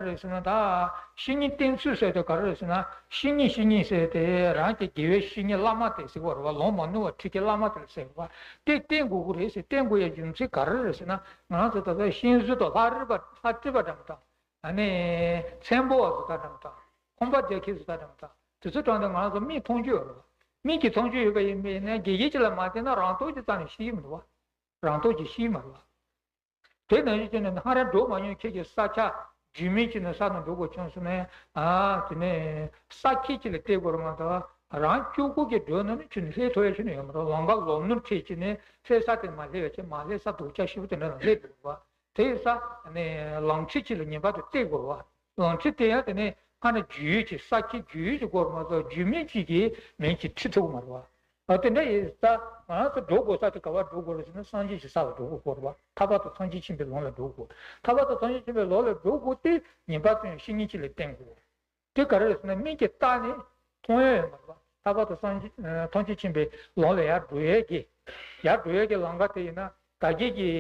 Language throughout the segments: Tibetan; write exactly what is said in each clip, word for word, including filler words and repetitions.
རེད་ཟེར་ན། ད་བཤེས་གཉེན་བསྟེན་ཚུལ་ཟེར་དེ་ག་རེ་རེད་ཟེར་ན། བཤེས་གཉེན་བཤེས་གཉེན་ཟེར་དེ་རང་གི་དགེ་བའི་བཤེས་གཉེན་བླ་མ་དེ་ཟེར་བ་རེད་བ། ལམ་མ་ནོར་བ་ཁྲིད་མཁན་བླ་མ་དེ་ཟེར་བ་དེ་བསྟེན་དགོས་ཀྱི་རེད་ཟེར། བསྟེན་དགོས་ཡ་རྒྱུ་མཚན་ག་རེ་རེད་ཟེར་ན། ང་རང་ཚོ་ད་ལྟ་གཤེན་གཟུགས་དང་ལྷ་རིས་པ་ལྷ་རིས་པ་འདྲ་མི་འདྲ། ཨ་ནི་མཚན་པོ་བ་བཟོ་ལྟ་འདྲ་མི་འདྲ། ཁང་པ་རྒྱག་མཁན་བཟོ་ལྟ་འདྲ་མི་འདྲ། དེ་ཚོ་དྲངས་ཏེ་ང་རང་ཚོ་མིག་མཐོང་རྒྱུ་ཡོད་རེད་བ། མིག་གིས་མཐོང་རྒྱུ་ཡོད་པ་ཡིན་པས་ན། དགེ་རྒན་གཅིག་ལ་མ་བསྟེན་ན་རང་རྟོགས་ཀྱི་རྩ་ནས་ཤེས་ཀྱི་མི་འདུག་བ། རང་རྟོགས་ཀྱིས་ཤེས་ཀྱི་མ་རེད་བ། དེ་ནང་བཞིན་བྱས་ནས་སྔར་འགྲོ་མ་མྱོང་ཁྱེད་ཀྱི་ས་ཆ་རྒྱུས་མེད་ཅིག་ནས་ས་ནང་འགྲོ་དགོས་བྱུང་སོང་ན། ཨ་དེ་ནས་ས་ཁྱད་ཅིག་ལ་བལྟས་དགོས་རེད་མ་གཏོགས། རང་སྤྱོད་སྒོ་གི་འགྲོ་ནང་ནས་ཁྱོད་ནི་སླེབས་ཐུབ་ཡ་ཁྱོད་ནི་ཡོད་མ་རེད། ལམ་ཁ་ལམ་ནོར་འཕྲད་ཅིག་ནས་སླེབས་ས་དེ་མ་སླེབས་ཡ་ཅིག་མ་སླེབས་ས་རྡོ་ཆག་ཞེ་པོ་དེ་འདྲ་ལ་སླེབས་འགྲོ་བ། དེ་ཡིན་ཙང་ནས་ལམ་ཁྲིད་ཅིག་ལ་ངེས་པར་དུ་བལྟས་དགོས་རེད་བ། ལམ་ཁྲིད་དེ་ཡང་དེ་ནས་ཁ་ནས་རྒྱུས་ཡོད་ཅིག་ས་ཁྱད་རྒྱུས་ཡོད་ཅིག་དགོས་རེད་མ་གཏོགས། རྒྱུས་མེད་ཅིག་གིས་མིང་ཅིག་ཁྲིད་ཐུབ་ཀྱི་མ་རེད་བ། ཨ་དེ་འདྲ་ཡིན་ཙང་ང་རང་ཚོ་འགྲོ་དགོས་ས་དེ་ག་པར་འགྲོ་དགོས་རེད་ཟེར་ན། སངས་རྒྱས་ཀྱི་ས་ལ་འགྲོ་དགོས་རེད་བ། ཐར་པ་དང་སངས་རྒྱས་ཆེན་པོའི་ལམ་ལ་འགྲོ་དགོས། ཐར་པ་དང་སངས་རྒྱས་ཆེན་པོའི་ལམ་ལ་འགྲོ་དགོས་དེ་ངེས་པར་དུ་ཡང་བཤེས་གཉེན་ཅིག་ལ་བསྟེན་དགོས། དེ་ག་རེ་རེད་ཟེར་ན། མིག་གིས་བལྟས་ནས་མཐོང་ཡ་ཡོད་མ་རེད་བ། ཐར་པ་དང་སངས་རྒྱས་ཐམས་ཅད་མཁྱེན་པའི་ལམ་ལ་ཡར་འགྲོ་ཡས་ཀྱི་ཡར་འགྲོ་ཡས་ཀྱི་ལམ་ཁ་དེ་ཡིན་ན། དག་བྱེད་ཀྱི་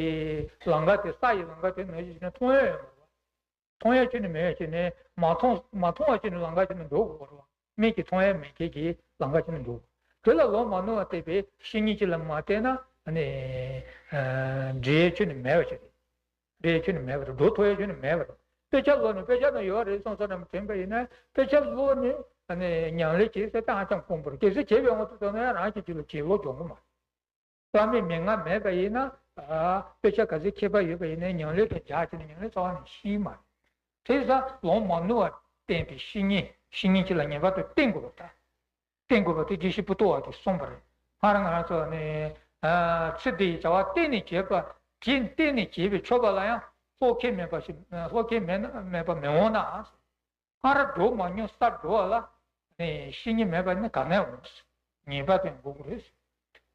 ལམ་ཁ་དེ། ས་ཡི་ལམ་ཁ་དེ་ནང་བཞིན་བྱས་ནས་མཐོང་ཡ་ཡོད་མ་རེད་བ། མཐོང་ཡ་ཁྱོན་ནས་མེད་པ་བྱས་ནས། མ་མཐོང་མ་མཐོང་བ་བྱས་ནས་ལམ་ཁ་ཁྱོན་ནས་འགྲོ་དགོས་རེད་བ། མིག་གིས་མཐོང་ཡ་མེད་མཁན་གྱི་ལམ་ཁ་ཁྱོན་ནས་འགྲོ་དགོས། དེ་ལ་ལམ་མ་ནོར་བ་བལྟས་པའི་བཤེས་གཉེན་ཅིག་ལ་མ་བསྟེན་ན། ཨ་ནི་འགྲོ་ཡ་ཁྱོན་ནས་མེད་པ་ཞིག་རེད། འགྲོ་ཡ་ཁྱོན་ནས་མེད་པ་རེད། འགྲོ་ཐུབ་ཡ་ཁྱོན་ནས་མེད་པ་རེད། དཔེ་ཆ་ཀློག་ནས། དཔེ་ཆ་ནང་ཡོད་རེད་བསམ་བསམ་ནས་དྲན་པ་ཡིན་ན། དཔེ་ཆ་ཀློག་ནས་ཨ་ནི་ཉམས་ལེན་བྱེད་ས་དེ་ཧ་ཅང་དཀོན་པོ་རེད། གལ་སྲིད་བྱས་པའི་དབང་དུ་བཏང་ན་ཡང་རང་གི་རྒྱུད་ལ་བྱིན་རླབས་འབྱུང་གི་མ་རེད། བླ་མའི་མན་ངག་མེད་པ་ཡིན་ན། ཨ་དཔེ་ཆ་ག་ཚོད་མཁས་པ་ཡོད་པ་ཡིན་ནའི་ཉམས་ལེན་དང་སྦྱར་བྱས་ནས་ཉམས་ལེན་རྩ་བ་ནས་ཤེས་མ་རེད། དེ་ཡིན་ཙང་ལམ་མ་ནོར་བ་བསྟེན་པའི་བཤེས་གཉེན། བཤེས་གཉེན་ཅིག་ལ་ངེས་པར་དུ་བསྟེན་དགོས་པ་དང་། བསྟེན་དགོས་པ་དེ་དགེ་བཤེས་པོ་ཏོ་བ་གིས་གསུངས་པ་རེད། སྔར་ང་རང་ཚོ་ནི་ཨ་ཚེ་འདིའི་བྱ་བ་གཏན་ནས་བྱེད་པ། བྱེད་གཏན་ནས་བྱེད་པའི་མཆོད་པ་ལ་ཡང་བློ་ཁེལ་མེད་པ་ཞིག་བློ་ཁེལ་མེད་ན་མེད་པ་མི་འོང་ན། སྔར་འགྲོ་མ་མྱོང་སར་འགྲོ་བ་ལ་ནི་བཤེས་གཉེན་མེད་པ་ནི་ག་ནས་འོང་། ངེས་པར་དུ་དགོས་ཀྱི་རེད།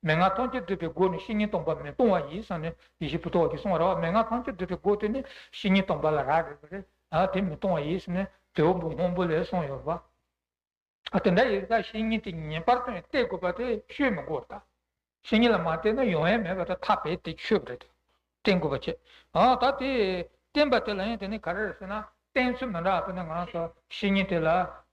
མན་ངག་ཐམས་ཅད་བསྡུས་པའི་སྒོ་ནས་བཤེས་གཉེན་སྟོན་པ་མི་སྟོང་བ་ཡིན་ཟེར་ནས་དགེ་བཤེས་པོ་ཏོ་བ་གིས་གསུངས་པ་རེད་བ། མན་ངག་ཐམས་ཅད་བསྡུས་པའི་སྒོ་དེ་ནི་བཤེས་གཉེན་སྟོན་པ་ལ་རག་ལས་པ་རེད། ཨ་དེ་མི་སྟོང་བ་ཡིན་ཟེར་ནས་དེ་འོ་འབུམ་སྔོན་པོ་ལས་གསུངས་ཡོད་རེད་བ། ཨ་དེ་འདྲ་ཡིན་ཙང་བཤེས་གཉེན་དེ་ངེས་པར་དུ་ཡང་བསྟེན་དགོས་པ་དེ་བཤད་མི་དགོས་ད། བཤེས་གཉེན་ལ་མ་བསྟེན་ན་ཡོང་ཡ་མེད་པ་དང་། ཐར་པ་དེ་ཆོད་པ་རེད། བསྟེན་དགོས་པ་བྱེད། ཨ་ད་དེ་བསྟེན་པ་དེ་ལ་ཡང་དེ་ནི་ག་རེ་རེད་ཟེར་ན། བསྟེན་ཚུལ་མི་འདྲ་བ། དཔེར་ན་ང་རང་ཚོ་བཤེས་གཉེན་དེ་ལ་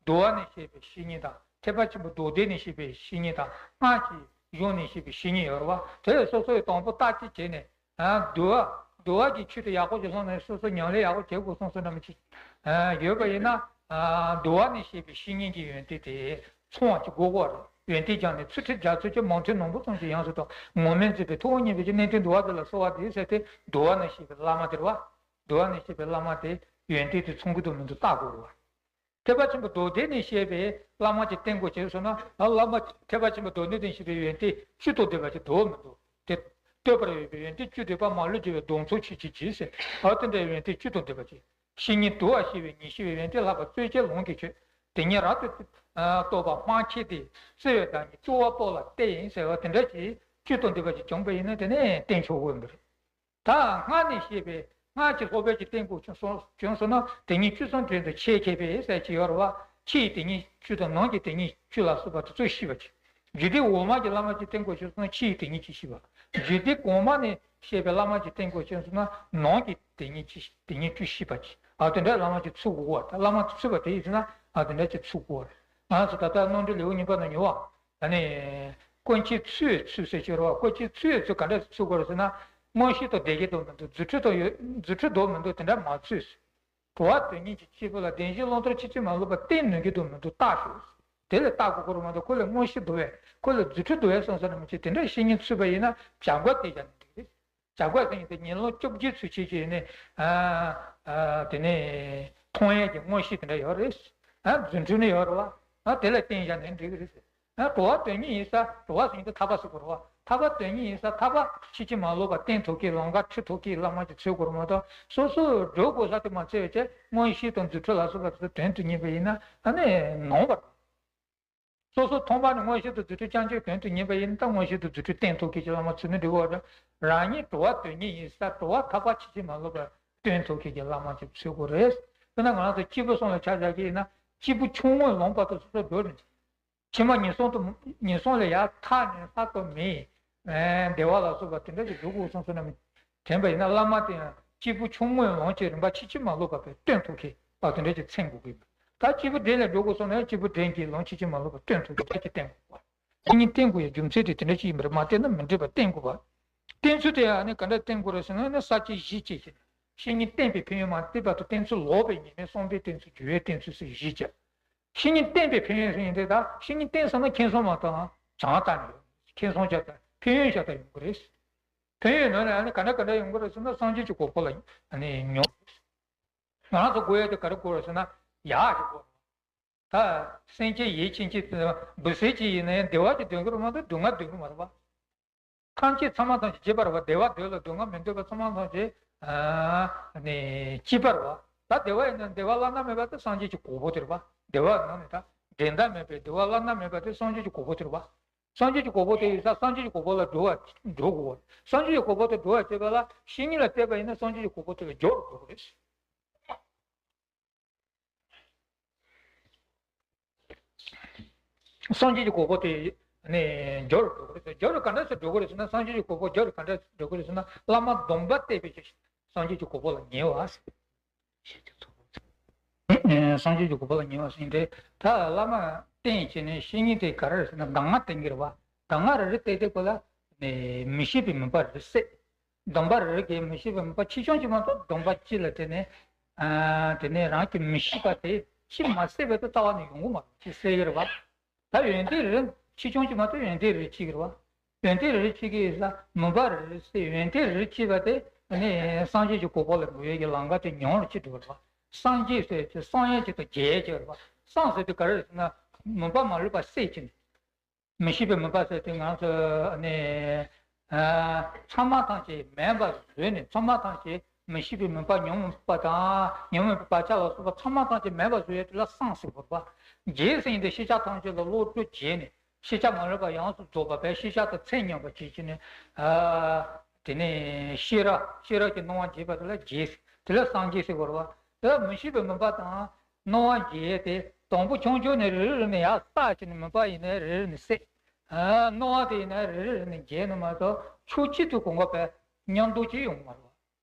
འདུལ་བ་ནས་བཤད་པའི་བཤེས་གཉེན་དང་། ཐེག་པ་ཆེན་པོ་མདོ་སྡེ་ནས་བཤད་པའི་བཤེས་གཉེན་དང་། སྔགས་ཀྱི་གཞུང་ནས་བཤད་པའི་བཤེས་གཉེན་ཡོད་རེད་བ། དེ་སོ་སོའི་དང་པོ་བརྟག་དཔྱད་བྱས་ནས། ཨ་འདུལ་བ། འདུལ་བ་གི་ཆོས་དེ་ཡག་པོ་ཅིག་སོང་ནས་སོ་སོ་ཉམས་ལེན་ཡག་པོ་བྱེད་དགོས་སོང་ཟེར་ན་མི་ཅིག་ཨ་ཡོད་པ་ཡིན་ན། ཨ་འདུལ་བ་ནས་བཤད་པའི་བཤེས་གཉེན་གྱི་ཡོན་ཏན་དེ་ཚང་བ་ཅིག་དགོས་ཀྱི་རེད། ཡོན་ཏན་སྦྱངས་ནས་ཚུལ་ཁྲིམས་རྒྱ་མཚོ་ཆེ། མང་ཐོས་ནོར་བུ་ཙམ་ཞིག་ཡོངས་སུ་རྟོགས། ངོམས་མེད་མཛེས་པའི་ཐུབ་དབང་བརྙེས་པའི་ཕྱིར། གནས་བརྟན་འདུལ་བ་འདི་ལ་གསོལ་བ་འདེབས་ཟེར་དེ་འདུལ་བ་ནས་བཤད་པའི་བླ་མ་དེ་རེད་བ། འདུལ་བ་ནས་བཤད་པའི་བླ་མ་དེ་ཡོན་ཏན་དེ་ཚང་གི་འདུག་མི་འདུག་བལྟ་དགོས་རེད་བ། ཐེག་པ་ཆེན་པོ་མདོ་སྡེ་ནས་བཤད་པའི་བླ་མ་ཅིག་བསྟེན་དགོས་བྱས་སོང་ན། ཨ་བླ་མ་ཐེག་པ་ཆེན་པོ་མདོ་སྡེ་ནས་བཤད་པའི་ཡོན་ཏན་བཅུ་དང་ལྡན་པ་ཅིག་འདུག་མི་འདུག་དེ་བསྟོད་པར་འོས་པའི་ཡོན་ཏན་བཅུ་ལྡན་པ། མ་ལུས་རྒྱལ་བའི་གདུང་འཚོབ་ཆེས་ཆེར་གྱིས་ཟེར། ཨ་དེ་འདྲའི་ཡོན་ཏན་བཅུ་དང་ལྡན་པ་ཅིག། བཤེས་གཉེན་དུལ་བ་ཞི་བའི་ཉེར་ཞི་བའི་ཡོན་ཏན་ལྷག་པ། རྩོད་བཅས་ལམ་གྱི་ཆོས་དེ་ཉིད་རབ་ཏུ་རྟོགས་པ་སྨྲ་མཁས་ཏེ། བརྩེ་བའི་བདག་ཉིད་སྐྱོ་བ་དཔོག་ལ་གཏད་ཡིན་ཟེར་བ་དེ་འདྲ་ཅིག་བཅུ་དང་ལྡན་པ་ཅིག་བྱུང་པ་ཡིན་ན་དེ་ནས་བསྟེན་ཆོག་གི་ཡོད་པ་རེད། ད་སྔགས་ནས་བཤད་པའི་སྔགས་ཀྱི་སློབ་དཔོན་གྱིས་བསྟེན་དགོས་བྱུང་སོང་ན། དེ་ཉིད་བཅུ་གསུམ་དོན་དུ་ཆེས་མཁས་པའི་ཟེར་གྱི་ཡོད་རེད་བ། ཕྱི་ཡི་དེ་ཉིད་བཅུ་དང་ནང་གི་དེ་ཉིད་བཅུ་ལ་སོགས་པ་དེ་ཚོ་ཤེས་པ་བྱེད། རྒྱུད་སྡེ་འོག་མ་གི་བླ་མ་གཅིག་བསྟེན་དགོས་བྱུང་སོང་ན་ཕྱི་ཡི་དེ་ཉིད་གཅིག་ཤེས་པ། རྒྱུད་སྡེ་གོང་མ་ནས་བཤད་པའི་བླ་མ་གཅིག་བསྟེན་དགོས་བྱུང་སོང་ན་ནང་གི་དེ་ཉིད་གཅིག་དེ་ཉིད་བཅུ་ཤེས་པ་གཅིག། ཨ་དེ་འདྲའི་བླ་མ་གཅིག་འཚོལ་དགོས་པ། ད་བླ་མ་འཚོལ་བ་དེ་ཡིན་ན་ཨ་དེ་འདྲ་གཅིག་འཚོལ་དགོས་པ་རེད། ང་ཚོ་ད་ལྟ་རྣམ་འགྲེལ་ལེའུ་གཉིས་པ་ནང་ཉོ་བ། ད་ནི་ཀུན་མཁྱེན་འཚོལ་བའི་ཚུལ་ཟེར་གྱི་ཡོད་རེད་བ། ཀུན་མཁྱེན་འཚོལ་བའི་ཚུལ་ག་འདྲ་འཚོལ་དགོས་རེད་ཟེར་ན། མངོན་ཤེས་དང་ལྡན་གྱི་འདུག་མི་འདུག་རྫུ་འཕྲུལ་དང་ཡོད། རྫུ་འཕྲུལ་འདུག་མི་འདུག་དེ་འདྲ་མ་འཚོལ། གྲུབ་པ་དོན་གཉེར་གྱི་སྐྱེས་བུ་ལ་བདེན་བཞིའི་བླང་དོར་ཕྱིན་ཅི་མ་ལོག་པར་བསྟན་ནུས་ཀྱི་འདུག་མི་འདུག་བརྟག་ཤོག། དེ་ལ་བརྟག་དགོས་ཀྱི་རེད་མ་གཏོགས། ཁོ་ལ་མངོན་ཤེས་འདུག་པས། ཁོ་ལ་རྫུ་འཕྲུལ་འདུག་པས་བསམ་བསམ་ན་མི་བྱེད། དེ་འདྲ་བཤེས་གཉེན་འཚོལ་བ་ཡིན་ན་བྱ་དགའ་དེ་བཞག་ནས་འགྲིག་གི་རེད། བྱ་དགའ་ཟེར་མཁན་དེ་ཉིན་ལོ་བཅོ་བརྒྱད་ཚུན་ཆད་ཀྱི་ནི། ཨ་ཨ་དེ་ནས་མཐོང་ཡས་ཀྱི་མངོན་ཤེས་དེ་འདྲ་ཡོད་རེད། ཨ་རྫུ་འཕྲུལ་ནི་ཡོད་རེད་བ། ཨ་དེ་ལ་བརྟེན་བཞག་ནས་འགྲིག་གི་རེད། ཨ་གྲུབ་པ་དོན་གཉེར་ཡིན་ས། གྲུབ་པ་ཟེར་མཁན་དེ་ཐར་པ་ཟེར་དགོས་རེད་བ། ཐར་པ་དོན་གཉེར་ཡིན་ས། ཐར་པ་ཕྱིན་ཅི་མ་ལོག་པར་བསྟན་ཐུབ་མཁན། ལམ་ཁ་ཁྲིད་ཐུབ་མཁན་བླ་མ་ཅིག་འཚོལ་དགོས་རེད་མ་གཏོགས། སོ་སོ་འགྲོ་དགོས་ས་དེ་མ་འཚོལ་བའི་ཆེད་མངོན་ཤེས་དང་རྫུ་འཕྲུལ་ལ་སོགས་པ་དེ་ཚོ་དོན་དུ་གཉེར་བ་ཡིན་ན་ཨ་ནི་ནོར་བ་རེད། སོ་སོ་ཐོག་མ་ནས་མངོན་ཤེས་དང་རྫུ་འཕྲུལ་རྐྱང་རྐྱང་དོན་དུ་གཉེར་བ་ཡིན་ན། ད་མངོན་ཤེས་དང་རྫུ་འཕྲུལ་བསྟེན་ཐུབ་མཁན་གྱི་བླ་མ་འཚོལ་ནི་འགྲིག་གི་རེད། རང་ཉིད་གྲུབ་པ་དོན་གཉེར་ཡིན་ས། གྲུབ་པ་ཐར་པ་ཕྱིན་ཅི་མ་ལོག་པར་སྟོན་ཐུབ་མཁན་གྱི་བླ་མ་ཅིག་འཚོལ་དགོས་རེད། དཔེར་ན་ང་རང་ཚོ་སྐྱེས་བུ་གསུམ་ལ་ཆ་བཞག་གི་ཡིན་ན། སྐྱེས་བུ་ཆུང་ངུའི་ལམ་བར་དུ་སོ་སོ་འགྲོ་ནས། ཕྱི་མ་ངན་སོང་དུ། ངན་སོང་ལས་ཡར་ཐར་ནས་ལྷ་དང་མིའི་བདེ་བ་ལ་སོགས་པ་དེ་འདྲ་ཞིག་འགྲོ་དགོས་སོང་ཟེར་ན། མི་དྲན་པ་ཡིན་ན། བླ་མ་དེ་ཡང་སྐྱེས་བུ་ཆུང་ངུའི་ལམ་གྱི་རིམ་པ་ཕྱིན་ཅི་མ་ལོག་པ་བས་སྟོན་ཐུབ་མཁན། པ་དེ་འདྲ་ཅིག་མཚོན་དགོས་ཀྱི་ཡོད། ད་སྐྱེས་བུ་འབྲིང་ལ་འགྲོ་དགོས་སོང་ན་སྐྱེས་བུ་འབྲིང་གིས་ལམ་ཕྱིན་ཅི་མ་ལོག་པ་སྟོན་ཐུབ་རྒྱུ་དེ་ཅིག་བསྟན་དགོས་པ། བཤེས་གཉེན་བསྟེན་དགོས་ཡ་རྒྱུ་མཚན་དེ་དེ་འདྲ་ཅིག་ཡིན་པ་རེད། མ་བསྟེན་ན་མི་འགྲིག་པ་བསྟེན་དགོས་པ། བསྟེན་ཚུལ་དེ་ཡང་ནི་ག་འདྲ་བསྟེན་དགོས་རེད་ཟེར་ན་ནི་ས་བཅད་བཞི་བྱས་ཀྱི། བཤེས་གཉེན་བསྟེན་པའི་ཕན་ཡོན་མ་བསྟེན་པ་དང་བསྟེན་ཚུལ་ལོག་པའི་ཉེས་དམིགས་བསམ་པའི་བསྟེན་ཚུལ་འགྱུར་བའི་བསྟེན་ཚུལ་ཟེར་བཞི་བྱས། བཤེས་གཉེན་བསྟེན་པའི་ཕན་ཡོན་ཟེར་ཡིན་དེ་ད་བཤེས་གཉེན་བསྟེན་སོང་ན་ཁེ་བཟང་མ་གཏོགས་བྱང་ལྟ་ནས་ཁེ་བཟང་བྱ་ལྟ་ཕན་ཡོན་བྱ་ལྟ་ཡོང་གི་རེད། ཕན་ཡོན་ནང་ནས་ཨ་ནི་ག་འདྲ་ག་འདྲ་ཡོང་གི་རེད་ཟེར་ན་སངས་རྒྱས་ཀྱི་གོ་འཕང་ལ་ཨ་ནི་མྱོང་། ང་རང་ཚོ་དགོས་ཡ་དེ་ག་རེ་དགོས་རེད་ཟེར་ན་ཡག་ཅིག་དགོས། ད་སེམས་ཅན་ཡིད་ཆེས་ཅིག་འབུ་སྲིན་ཅིག་ཡིན་ན་ཡང་བདེ་བ་ཅིག་འདོད་ཀྱི་རེད་མ་གཏོགས་སྡུག་བསྔལ་འདོད་ཀྱི་མ་རེད་པ། ཐམས་ཅད་ཚང་མ་ཐམས་ཅད་གཅིག་པ་རེད་པ། བདེ་བ་འདོད་ལ་སྡུག་བསྔལ་མི་འདོད་པ་ཚང་མ་ཐམས་ཅད་ཨ་ནི་གཅིག་པ་རེད་པ། ད་བདེ་བ་ཡིན་ན་བདེ་བ་བླ་ན་མེད་པ་དེ་སངས་རྒྱས་ཀྱི་གོ་འཕང་དེ་རེད་པ། བདེ་བ་ནང་ནས་ད་འགྲན་ཟླ་མེད་པའི་བདེ་བ་བླ་ན་མེད་པ་དེ་སངས་རྒྱས་ཀྱི་གོ་འཕང་དེ་རེད་པ། སངས་རྒྱས་ཀྱི་གོ་འཕང་དེ་ཡོད་ས་སངས་རྒྱས་ཀྱི་གོ་འཕང་ལ་འགྲོ་བ་འགྲོ་དགོས་པ། སངས་རྒྱས་ཀྱི་གོ་འཕང་དེ་འགྲོ་བ་བྱེད་པ་ལ་བཤེས་གཉེན་ལ་བལྟས་པ་ཡིན་ན་སངས་རྒྱས་ཀྱི་གོ་འཕང་དེ་ལ་མགྱོགས་རུ་འགྲོ་གི་རེད། སངས་རྒྱས་ཀྱི་གོ་འཕང་དེ་ནས་མགྱོགས་རུ་འགྲོ་གི་རེད། མགྱོགས་རུ་ག་འདྲ་སེ་འགྲོ་གི་རེད་ཟེར་ན། སངས་རྒྱས་ཀྱི་གོ་འཕང་མགྱོགས་རུ་ག་འདྲ་སེ་འགྲོ་གི་རེད་ཟེར་ན། བླ་མ་སྡོམ་པ་བསྟེན་པའི་ཕྱིར་སངས་རྒྱས་ཀྱི་གོ་འཕང་ལ་ཉེ་བ་ཟེར། སངས་རྒྱས་ཀྱི་གོ་འཕང་ལ་ཉེ་བ་ཟེར་ཏེ། ད་བླ་མ་བསྟེན་བྱས་ནས་བཤེས་གཉེན་དེ་ག་རེ་རེད་ཟེར་ན་གདམས་ངག་བསྟེན་གྱི་རེད་པ། གདམས་ངག་རེ་རེ་བསྟེན་དུས་སྐབས་ལ་མི་ཤེས་པའི་མུན་པ་རེ་རེ་བསལ། སྡོམ་པ་རེ་རེ་གིས་མི་ཤེས་པའི་མུན་པ་ཆེ་ཆུང་ཅིག་མ་གཏོགས་སྡོམ་པ་གཅིག་ལ་བརྟེན་ནས། ཨ། དེ་ནས་རང་གི་མི་ཤེས་པ་དེ་ཅིས་མ་བསལ་བའི་དུས་རྩ་བ་ནས་ཡོང་གི་མ་རེད། ཅིག་བསལ་གྱི་རེད་པ། ད་ཡོན་ཏན་རེ་རེ་ཆེ་ཆུང་ཅིག་མ་གཏོགས་ཡོན་ཏན་རེ་རེ་ཕྱེ་གི་རེད་པ། ཡོན་ཏན་རེ་རེ་ཕྱེ་གི་ཡོད་ས་མུན་པ་རེ་རེ་བསལ། ཡོན་ཏན་རེ་རེ་ཕྱེ་བ་དེ་ནི་སངས་རྒྱས་ཀྱི་གོ་འཕང་ལ་འགྲོ་ཡས་ཀྱི་ལམ་ཁ་དེ་ཉུང་རུ་ཕྱིན་འགྲོ་གི་རེད་པ། སངས་རྒྱས་ཟེར་དེ་སངས་ཡས་ཅིག་དང་རྒྱས་ཡས་ཅིག་རེད་པ། སངས་ཟེར་དེ་ག་རེ་རེད་ཟེར་ན་མུན་པ་མ་ལུས་པ་བསལ་བྱས་ནས། མི་ཤེས་པའི་མུན་པ་ཟེར་དེ་ང་ཚོ་ནི། ཨ། ཚང་མ་ཐམས་ཅད་མེད་པར་བཟོས་ནས། ཚང་མ་ཐམས་ཅད་མི་ཤེས་པའི་མུན་པ་ཉོན་མོངས་པ་དང་ཉོན་མོངས་པའི་བག་ཆགས་ལ་སོགས་པ་ཚང་མ་ཐམས་ཅད་མེད་པར་བཟོ་ཡས་དེ་ལ་སངས་ཟེར་དགོས་པ། རྒྱས་ཟེར་ཡིན་ཏེ་ཤེས་བྱ་ཐམས་ཅད་ལ་བློ་གྲོས་རྒྱས་ནས་ཤེས་བྱ་མ་ལུས་པ་ཡོངས་སུ་རྫོགས་པ་བས་ཤེས་བྱ་དང་མཚན་མཉམ་པ་བྱེད་ཀྱི་ནི། ཨ། དེ་ནས་ཤེས་རབ་ཤེས་རབ་ཀྱི་སྣང་བ་རྒྱས་པ་དེ་ལ་རྒྱས། དེ་ལ་སངས་རྒྱས་ཟེར་དགོས་པ། དེ་ལ་མི་ཤེས་པའི་མུན་པ་དང་། སྣང་བ་རྒྱས་ཏེ་དང་པོ་ཆུང་ཆུང་ནས་རེ་རེ་ནས་ཡར་བསགས་བྱས་ནས་མུན་པ་ཡིན་ནའི་རེ་རེ་ནས་བསལ། ཨ། སྣང་བ་དེ་ཡིན་ནའི་རེ་རེ་ནས་རྒྱས་ནས་མ་གཏོགས་ཕྱོགས་གཅིག་ཏུ་གང་ག་བས་མཉམ་དུ་ཅིག་ཡོང་མ་རེད།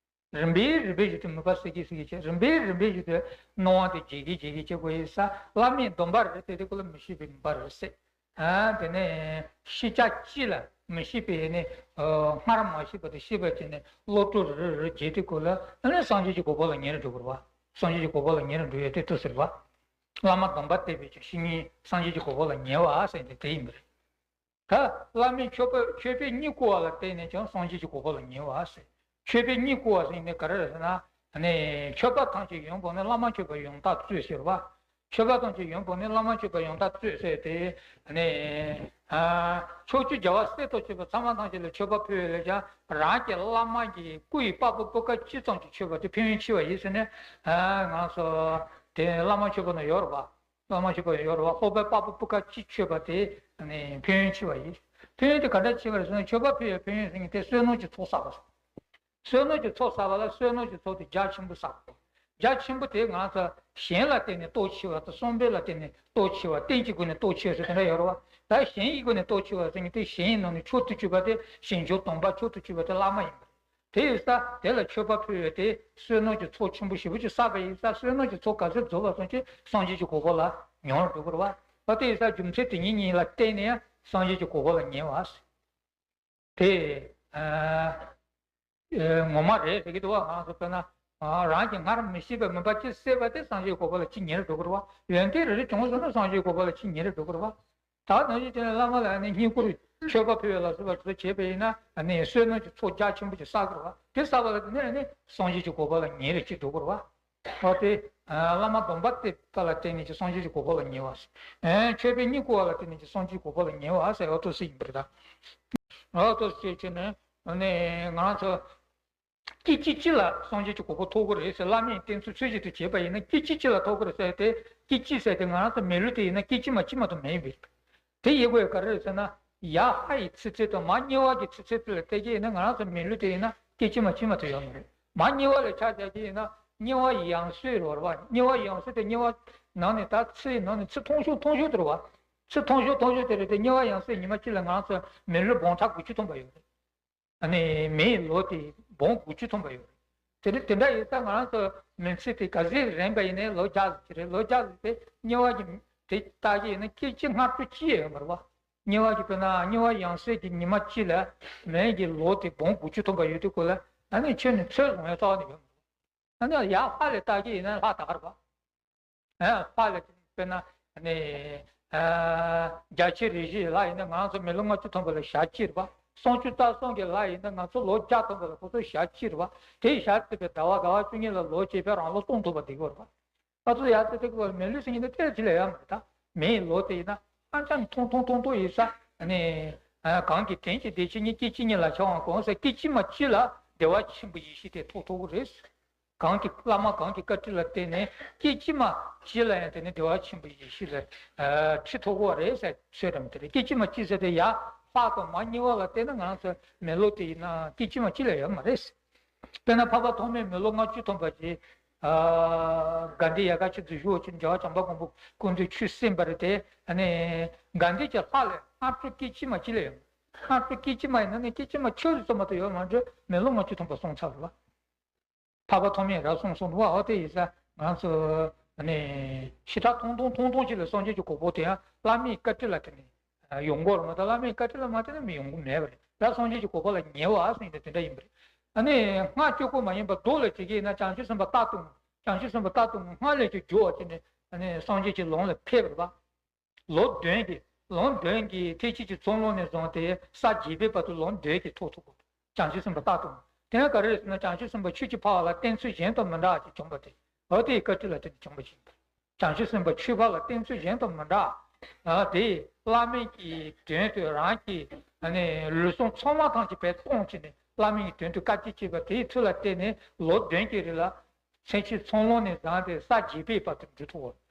རིམ་པས་རིམ་པས་བཞིན་དུ་མུན་པ་སེལ་གྱིན་སེལ་གྱིན་བྱས། རིམ་པས་རིམ་པས་བཞིན་དུ་སྣང་བ་དེ་རྒྱས་གྱིན་རྒྱས་གྱིན་བྱེད་དགོས་ཡིན་ས། བླ་མས་སྡོམ་པ་རེ་རེ་བསྟན་དུས་སྐབས་ལ་མི་ཤེས་པའི་མུན་པ་རེ་རེ་བསལ། ཨ། དེ་ནས་ཤེས་བྱ་གཅིག་ལ་མི་ཤེས་པའི་ནི། ཨ། སྔར་མ་ཤེས་པ་དེ་ཤེས་པར་བྱས་ནས་བློ་གྲོས་རེ་རེ་རེ་རྒྱས་དུས་སྐབས་ལ་ཨ་ནི་སངས་རྒྱས་ཀྱི་གོ་འཕང་ལ་ཉེ་རུ་འགྲོ་དགོས་རེད་པ། སངས་རྒྱས་ཀྱི་གོ་འཕང་ལ་ཉེ་རུ་འགྲོ་ཡས་དེ་ལྟོས་ཟེར་བ། བླ་མ་སྡོམ་པ་བསྟེན་པའི་ཕྱིར་བཤེས་གཉེན་སངས་རྒྱས་ཀྱི་གོ་འཕང་ལ་ཉེ་བ་ཟེར་ཏེ་དེ་ཡིན་པ་རེད། ད་བླ་མས་མཆོད་པ་མཆོད་པས་གཉིད་བཀུག་པ་ལ་བརྟེན་ནས་ཀྱང་སངས་རྒྱས་ཀྱི་གོ་འཕང་ལ་ཉེ་བ་ཟེར། མཆོད་པས་གཉིད་བཀུག་པ་ཟེར་ནས་ག་རེ་རེད་ཟེར་ན། ནི་མཆོད་པ་ཐམས་ཅད་ཡོན་པོ་ནི། བླ་མ་མཆོད་པ་ཡང་དག་སྩོལ་ཟེར་བ། མཆོད་པ་ཐམས་ཅད་ཡོན་པོ་ནི། བླ་མ་མཆོད་པ་ཡང་དག་སྩོལ་ཟེར་ཏེ། ནི། ཨ། ཕྱོགས་བཅུའི་རྒྱལ་བ་སྲས་དང་བཅས་པ་ཚང་མ་ཐམས་ཅད་ལ་མཆོད་པ་ཕུལ་བའི་ལས་ཀྱང་རང་གི་བླ་མ་གི་སྐུ་ཡི་པགས་པ་སྤུ་ཀ་གཅིག་ཙམ་གྱིས་མཆོད་པ་དེ་ཕན་ཡོན་ཆེ་བ་ཡིན་ཟེར་ནས། ཨ། ང་ཚོ་དེ་བླ་མ་མཆོད་པ་ན་ཡོད་རེད་པ། བླ་མ་མཆོད་པ་ཡོད་རེད་པ། ལྷོག་པའི་པགས་པ་སྤུ་ཀ་གཅིག་མཆོད་པ་དེ་ནི་ཕན་ཡོན་ཆེ་བ་ཡིན། ཕན་ཡོན་དེ་ག་འདྲ་ཆེ་བ་རེད་ཟེར་ན། མཆོད་པ་ཕུལ་བའི་ཕན་ཡོན་ཟེར་མཁན་དེ་བསོད་ནམས་ཀྱི་ཚོགས་བསགས་པ་རེད། བསོད་ནམས་ཀྱི་ཚོགས་བསགས་པ་ལ་བསོད་ནམས་ཀྱི་ཚོགས་དེ་རྒྱ་ཆེན་པོ་བསགས་པ། རྒྱ་ཆེན་པོ་དེ་ང་ཚོ་གཞན་ལ་བརྟེན་ནས་སྟོབས་ཆེ་བ་དང་། བསམ་པ་ལ་བརྟེན་ནས་སྟོབས་ཆེ་བ། རྟེན་གྱི་སྒོ་ནས་སྟོབས་ཆེ་བ་ཟེར་དེ་འདྲ་ཡོད་རེད་པ། ད་གཞན་གྱི་སྒོ་ནས་སྟོབས་ཆེ་བ་ཟེར་མཁན་དེ་གཞན་ཡི་ནང་ནས་མཆོག་ཏུ་གྱུར་པ་དེ་ཞིང་སྦྱོར་དམ་པ་མཆོག་ཏུ་གྱུར་པ་དེ་བླ་མ་ཡིན་པ་རེད། དེ་ཡིན་ཙང་དེ་ལ་མཆོད་པ་ཕུལ་བས་དེ་བསོད་ནམས་ཀྱི་ཚོགས་ཆེན་པོ་ཞེ་པོ་ཅིག་བསགས་པ་ཡིན་ཙང་། བསོད་ནམས་ཀྱི་ཚོགས་ག་ཚོད་རྫོགས་པ་ཙམ་གྱིས་སངས་རྒྱས་ཀྱི་གོ་འཕང་ལ་ཉེ་རུ་འགྲོ་གི་རེད་པ། ད་དེ་ཡིན་ཙང་རྒྱུ་མཚན་དེ་གཉིས་གཉིས་ལ་བརྟེན་ནས་སངས་རྒྱས་ཀྱི་གོ་འཕང་ལ་ཉེ་བ་ཟེར། དེ། ཨ། ཨེ། ངོ་མ་རེད་ཟེར་གྱི་འདུག་པ། ང་ཚོ་དཔེར་ན། ཨ། རང་གི་སྔར་མི་ཤེས་པའི་མུན་པ་གཅིག་བསལ་བ་དེ་སངས་རྒྱས་ཀྱི་གོ་འཕང་ལ་ཅིག་ཉེ་རུ་འགྲོ་གི་རེད་པ། ཡོན་ཏན་རེ་རེ་བྱུང་སོང་ན་སངས་རྒྱས་ཀྱི་གོ་འཕང་ལ་ཅིག་ཉེ་རུ་འགྲོ་གི་རེད་པ། ད་ནང་བཞིན་བྱས་ན་བླ་མ་ལ་ནི་བསྙེན་བཀུར་མཆོད་པ་ཕུལ་བའི་ལ་སོགས་པ་དེ་ཚོ་བྱས་པ་ཡིན་ན། ཨ་ནི་བསོད་ནམས་ཀྱི་ཚོགས་རྒྱ་ཆེན་པོ་ཅིག་བསགས་དགོས་པ། དེ་བསགས་པ་ལ་བརྟེན་ནས་ཨ་ནི་སངས་རྒྱས་ཀྱི་གོ་འཕང་ལ་ཉེ་རུ་ཅིག་འགྲོ་དགོས་པ། འོ་དེ། ཨ། བླ་མ་སྡོམ་པ་བསྟེན་པ་ལ་བརྟེན་ནས་ཀྱང་སངས་རྒྱས་ཀྱི་གོ་འཕང་ལ་ཉེ་བ་ཟེར། ཨ། མཆོད་པས་གཉིད་བཀུག་པ་ལ་བརྟེན་ནས་ཀྱང་སངས་རྒྱས་ཀྱི་གོ་འཕང་ལ་ཉེ་བ་ཟེར། འོ་ཏོ་ཟེར་ཡིན་པ་རེད་ད། འོ་ཏོ་ཟེར་བྱས་ནས་ཨ་ནི་ང་ཚོ་སྐད་ཅིག་གཅིག་ལ་སངས་རྒྱས་ཀྱི་གོ་འཕང་ཐོབ་ཀྱི་རེད་ཟེར། བླ་མས་བསྟན་ཚུལ་ཚུལ་བཞིན་དུ་བྱས་པ་ཡིན་ན་སྐད་ཅིག་གཅིག་ལ་ཐོབ་ཀྱི་རེད་ཟེར་ཏེ། སྐད་ཅིག་ཟེར་ཏེ་ང་རང་ཚོ་མི་ལུས་དེ་ཡིན་ན་སྐད་ཅིག་མ་གཅིག་མ་གཏོགས་མེད་པས། དེ་ཡིན་དགོས་ག་རེ་རེད་ཟེར་ན། ཡ་ཧ་ཡི་ཚེ་ཚད་དང་མ་དམྱལ་བ་གི་ཚེ་ཚད་དེ་ལ་བལྟས་ཀྱི་ཡིན་ན་ང་རང་ཚོ་མི་ལུས་དེ་ཡིན་ན་སྐད་ཅིག་མ་གཅིག་མ་གཏོགས་ཡོད་མ་རེད། མ་དམྱལ་བ་ལ་ཆ་བཞག་གི་ཡིན་ན་དམྱལ་བ་ཡང་སོས་རེད་པ། དམྱལ་བ་ཡང་སོས་དེ་དམྱལ་བ་ནང་ནས་ད་ཚེ་ནང་ནས་ཚེ་ཐུང་ཤོས་ཐུང་ཤོས་དེ་རེད་པ། ཚེ་ཐུང་ཤོས་ཐུང་ཤོས་དེ་རེད་དེ། དམྱལ་བ་ཡང་སོས་ཉི་མ་གཅིག་ལ་ང་རང་ཚོ་མི་ལུས་འབུམ་ཕྲག་དགུ་བཅུ་ཐམ་པ་ཡོད་རེད། ཨ་ནི་མིའི་ལོ་དེ་འབུམ་དགུ་བཅུ་ཐམ་པ་ཡོད་རེད། དེ་འདྲ་དེ་འདྲ་ཡིན་ཙང་ང་རང་ཚོ་མི་ཚེ་དེ་ག་ཚོད་རིང་པ་ཡིན་ནའི་ལོ་བརྒྱ་ཙམ་ཅིག་རེད། ལོ་བརྒྱ་ཙམ་དེ་དམྱལ་བ་གི་དེ་བལྟ་གི་ཡིན་ན་སྐྱེ་འཆི་སྔ་དྲོ་ཅི་ཡང་ཡོད་མ་རེད་བ། དམྱལ་བ་གི་དཔེར་ན་དམྱལ་བ་ཡང་སྲིད་ཀྱི་ཉི་མ་གཅིག་ལ་མི་གི་ལོ་དེ་འབུམ་དགུ་བཅུ་ཐམ་པ་ཡོད་དུས་སྐོར་ལ་ཨ་ནི་ཁྱོད་ནི་ཚོད་བཟུང་ཡ་རྩ་བ་ནས་ཡོད་མ་རེད། ཨ་ནི་ཡར་ལྷ་ལ་བལྟ་གི་ཡིན་ན་ལྷ་ད་ག་རེད་བ། ཨ་ཕར་ལ་དཔེར་ན་ནི་ཨ་རྒྱ་ཆེ་རིགས་བཞིའི་ལྷ་ཡིན་ན་ང་ཚོ་མི་ལོ་ལྔ་བཅུ་ཐམ་པ་ལ་ཞག་གཅིག་རེད་པ། སུམ་ཅུ་རྩ་གསུམ་གྱི་ལྷ་ཡིན་ན་ང་ཚོ་ལོ་བརྒྱ་ཐམ་པ་ལ་ཁོ་ཚོ་ཞག་གཅིག་རེད་པ། དེའི་ཞག་ཚེས་པའི་ཟླ་བ་ཟླ་བ་བཅུ་གཉིས་ལ་ལོ་སྐྱེས་པའི་རང་ལོ་སྟོང་ཐུབ་པ་འདི་གོ་རེད་པ། ང་ཚོ་ཡར་ཚེ་ཚེ་གི་བར་མི་ལུས་ཟེར་མཁན་དེ་ཏོག་ཙམ་ལས་ཡོད་མ་རེད་ད། མིའི་ལོ་དེ་ཡིན་ན་ཧང་ཅང་ཐུང་ཐུང་ཐུང་ཐུང་ཡིན་ས་ནི་གང་གི་དྲིན་གྱིས་བདེ་སྐྱིད་གཉིས་སྐྱེ་འཆི་གཉིས་ལ་ཆགས་པའང་གོང་ས་སྐྱེ་འཆི་མ་གཅིག་ལ་བདེ་བ་ཆེན་པོ་ཡེ་ཤེས་དེ་ཐོབ་ཐུབ་ཀྱི་རེད། གང་གི་བླ་མ་གང་གི་བཀའ་དྲིན་ལ་བརྟེན་ནས་སྐྱེ་འཆི་མ་གཅིག་ལ་ཡང་དེ་ནི་བདེ་བ་ཆེན་པོ་ཡེ་ཤེས་ལ་ཨ་འཁྲིད་ཐུབ་ཀྱི་རེད་ཟེར་ཚོད་དམ་དེ་རེད། སྐྱེ་འཆི་མ་གཅིག་ཟེར་དེ་ཡར་ལྷག་དང་མར་དམྱལ་བ་ལ་བལྟས་ན་ང་རང་ཚོ་མི་ལོ་དེ་ཡིན་ན་སྐྱེ་འཆི་མ་གཅིག་ལས་ཡོད་མ་རེད། དཔེར་ན་འཕགས་པ་ཐོགས་མེད་མི་ལོ་ལྔ་བཅུ་ཐམ་པ་ཅིག་ཨ་དགའ་ལྡན་ཡལ་ག་ཆེན་པོ་བཞུགས་ཕྱིན་རྒྱལ་བ་བྱམས་པ་མགོན་པོ་སྐུ་མདུན་ཆོས་གསན་པ་རེད་དེ། ཨ་ནི་དགའ་ལྡན་གྱི་ལྷ་ལས་སྔ་དྲོ་སྐྱེ་འཆི་མ་གཅིག་ལས་ཡོད། སྔ་དྲོ་སྐྱེ་འཆི་མ་ཡིན་ན་ནི་སྐྱེ་འཆི་མ་ཆུད་ཟོས་ཙམ་མ་གཏོགས་ཡོད་མ་རེད། མི་ལོ་ལྔ་བཅུ་ཐམ་པ་སོང་ཚར་བ། འཕགས་པ་ཐོགས་མེད་རབ་གསུངས་སོང་བ། འོ་དེ་ཡིན་ཙང་ང་ཚོ་ནི་ཞེ་དྲག་ཐུང་ཐུང་ཐུང་ཐུང་ཞིག་ལ་སངས་རྒྱས་ཀྱི་གོ་འཕང་དེ་ཡང་བླ་མའི་བཀའ་དྲིན་ལ་བརྟེན་ནས་ཡོང་གི་ཡོད་རེད་མ་གཏོགས། བླ་མའི་བཀའ་དྲིན་ལ་མ་བརྟེན་ན་མི་ཡོང་གི་མེད་པ་རེད། ད་སངས་རྒྱས་ཀྱི་གོ་འཕང་ལ་ཉེ་བ་ཟེར་ཡིན་ན་དེ་འདྲ་ཡིན་པ་རེད། ཨ་ནི་སྔགས་བཅུ་པོ་མ་ཡིན་པ་མདོ་ལ་བྱེད་ཀྱི་ཡིན་ན་བྱང་ཆུབ་སེམས་དཔའ་རྟག་ཏུ་བྱང་ཆུབ་སེམས་དཔའ་རྟག་ཏུ་སྔགས་ལས་ཀྱི་རྒྱུ་བ་བྱས་ནས་ཨ་ནི་སངས་རྒྱས་ཀྱི་ལམ་ལ་ཕེབས་པ་རེད་པ། ལོ་བདུན་གྱི་ལོ་བདུན་གྱི་ཐེག་ཆེན་གྱི་ཚོགས་ལམ་ནས་བཟུང་སྟེ་ས་བརྒྱད་པའི་བར་དུ་ལོ་བདུན་གྱི་ཐོག་ཐུག་པ། བྱང་ཆུབ་སེམས་དཔའ་རྟག་ཏུ། དེ་ཡང་ག་རེ་རེད་ཟེར་ན་བྱང་ཆུབ་སེམས་དཔའ་ཆོས་ཀྱི་འཕགས་པ་ལ་བསྟེན་ཚུལ་གཞན་དང་མི་འདྲ་བ་ཅིག་བྱུང་བ་དེ། འོ་དེའི་བཀའ་དྲིན་ལ་བརྟེན་ནས་བྱུང་བ་ཞིག་ཡིན་པ། བྱང་ཆུབ་སེམས་དཔའ་ཆོས་འཕགས་ལ་བསྟེན་ཚུལ་གཞན་དང་མི་འདྲ། ཨ་དེ་བླ་མའི་གི་དོན་དུ་རང་གི་ཨ་ནི་ལུས་ཟུངས་ཚང་མ་ཐམས་ཅད་བས་གཏོང་བྱས་ནས་བླ་མའི་གི་དོན་དུ་དཀའ་སྤྱད་བྱས་པ་དེའི་ཚུལ་ལ་བརྟེན་ནས་ལོ་བདུན་གྱི་རིང་ལ་ཐེག་ཆེན་ཚོགས་ལམ་ནས་བཟུང་སྟེ་ས་བརྒྱད་པའི་བར་དུ་འགྲོ་ཐུབ་པ།